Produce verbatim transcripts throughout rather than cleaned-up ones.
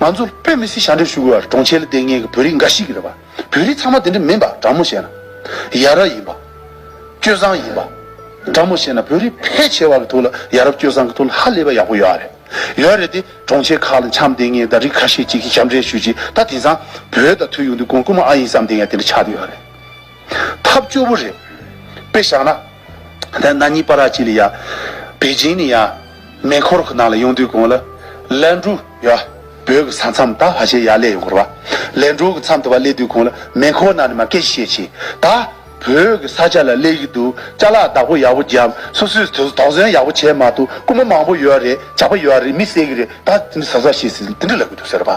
ང་ཚོ་དཔེ་མི་སྲིད་ཞབས་འདྲེན་ཞུ་དགོས་པ་རེད། གྲོང་ཁྱེར་ལ་བསྡད་མཁན་གྱི་བོད་རིགས་འགའ་ཞིག་གིས་རེད་པ། བོད་རིགས་ཚང་མ་དེ་འདྲ་མིན་པ། དྲང་མོ་བཤད་ན། ཡ་རབས་ཡིན་པ། སྤྱོད་བཟང་ཡིན་པ། དྲང་མོ་བཤད་ན་བོད་རིགས་ཕལ་ཆེ་བ་གི་ཐོག་ལ། ཡ་རབས་སྤྱོད་བཟང་གི་ཐོག་ལ་ཧ་ལས་པ་ཡག་པོ་ཡོད་རེད། ཡོད་རེད་དེ། གྲོང་ཁྱེར་ཁག་ལ་འཁྱམས་བསྡད་མཁན་དང་རིགས་ཁ་ཤས་ཅིག་གིས་ཞབས་འདྲེན་ཞུས་རྗེས། ད་དེང་སང་བོད་དང་མཐུད་ཡོང་དུས་ཀུན་རྐུན་མ་ཨ་ཡིན་བསམ་བསྡད་མཁན་དེ་འདྲ་ཆགས་བསྡད་ཡོད་རེད། ཐབས་སྐྱོ་པོ་རེད། དཔེ་བཞག་ན། ད་ན་ནིང་བར་ཅིག་ལ་ཡ། པེ་ཅིང་ནས་ཡ། མེ་འཁོར་གྱི་ནང་ལ་ཡོང་དུས་གོང་ལ། ལན་ཀྲུའུ་ཡ། བོད་ཀྱི་ས་མཚམས་ད་ཕལ་ཆེར་ཡར་སླེབས་ཡོང་གི་རེད་པ། ལན་ཀྲུའུ་གི་མཚམས་དེ་བར་སླེབས་དུས་གོང་ལ་མེ་འཁོར་ནང་ནས་མར་སྐད་ཆ་བཤད་བྱས། ད་བོད་ཀྱི་ས་ཆ་ལ་སླེབས་ཀྱི་འདུག་ཅ་ལག་བདག་པོ་ཡག་པོ་བརྒྱབ། སོ་སོས་དོ་དོགས་ཟོན་ཡག་པོ་བྱས་མ་འདུག་རྐུན་མ་མང་པོ་ཡོད་རེད། ཇག་པ་ཡོད་རེད། མི་བསད་ཀྱི་རེད། ད་དེ་འདྲ་ཟ་ཟ་བྱེད་ཟེར་དེ་འདྲ་ལབ་ཀྱི་འདུག་ཟེར་བ།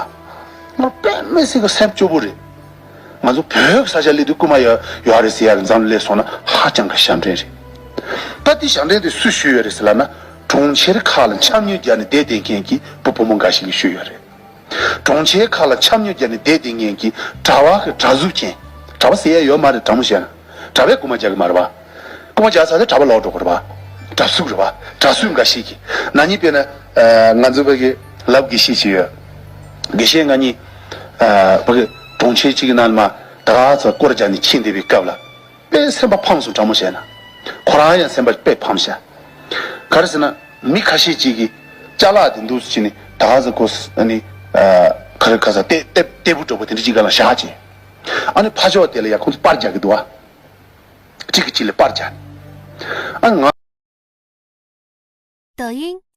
ང་དཔེ་མི་སྲིད་ཀྱི་སེམས་སྐྱོ་པོ་རེད། ང་ཚོ་བོད་ཀྱི་ས་ཆ་སླེབས་དུས་རྐུན་མ་ཡོད་ཡོད་རེད་ཟེར་ཡག་གི་འཛམ་གླིང་སླེབས་སོང་ན་ཧ་ཅང་གི་ཞབས་འདྲེན་རེད། ད་དེ་ཞབས་འདྲེན་དེ་སུས་ཞུས་ཡོད་རེད་ཟེར་ལབ་ན། གྲོང་ཁྱེར་ཁག་ལ་འཁྱམ་ཉུལ་བརྒྱབ་ནས་བསྡད་བསྡད་མཁན་གྱི་བུ་བུ་མོ་འགའ་ཞིག་གིས་ཞུས་ཡོད་རེད། གྲོང་ཁྱེར་ཁག་ལ་འཁྱམ་ཉུལ་བརྒྱབ་ནས་བསྡད་བསྡད་མཁན་གྱི་གྲྭ་པ་གི་གྲྭ་གཟུགས་ཅན། གྲྭ་པ་ཟེར་ཡ་ཡོད་མ་རེད། དྲང་མོ་བཤད་ན། གྲྭ་པས་རྐུན་མ་རྒྱག་གི་མ་རེད་པ། རྐུན་མ་རྒྱག་ཚར་དུས་གྲྭ་པ་ལོག་འགྲོ་གི་རེད་པ། གྲྭ་གཟུགས་རེད་པ། གྲྭ་གཟུགས་འགའ་ཞིག་གིས། ན་ནིང་དཔེར་ན། ཨ། ང་ཚོ་བོད་ཀྱི་ལབ་དགོས་ཤེས་ཅིག་ཡོད། དགེ་བཤེས་ང་གཉིས། ཨ། བོད་ཀྱི་གྲོང་ཁྱེར་གཅིག་གི་ནང་ལ་མར་ད་ག་ཚོད་སྐོར་རྒྱག་ནས་ཕྱིན་བསྡད་པའི་སྐབས་ལ། དཔེ་སེམས་པ་ཕམ་སོང་། དྲང་མོ་བཤད་ན། ཁོ་རང་ཡང་སེམས་པ་དཔེ་ཕམ་ཤག་ག་རེ་ཟེར་ན། མི་ཁ་ཤས་ཅིག་གིས་ཅ་ལག་དེ་འདུག་སེ་བྱས་ནས་ད་ག་ཚོད་ཁོ་ཨ་ནི། ཨ། ག་རེ་ག་ས་ཏེ་ཏེ་ཏེ་བུ་གྲོགས་པོ་དེ་འདྲ་ཅིག་སྒང་ལ་བཞག་བྱས། ཨ་ནི་ཕར་ཕྱོགས་དེ་ལ་ཡ་ཁོང་ཚོ་པར་རྒྱག་གི་འདུག་ཨ། གཅིག་གིས་གཅིག་ལ་པར་རྒྱག་ནས། ཨ། ང་抖音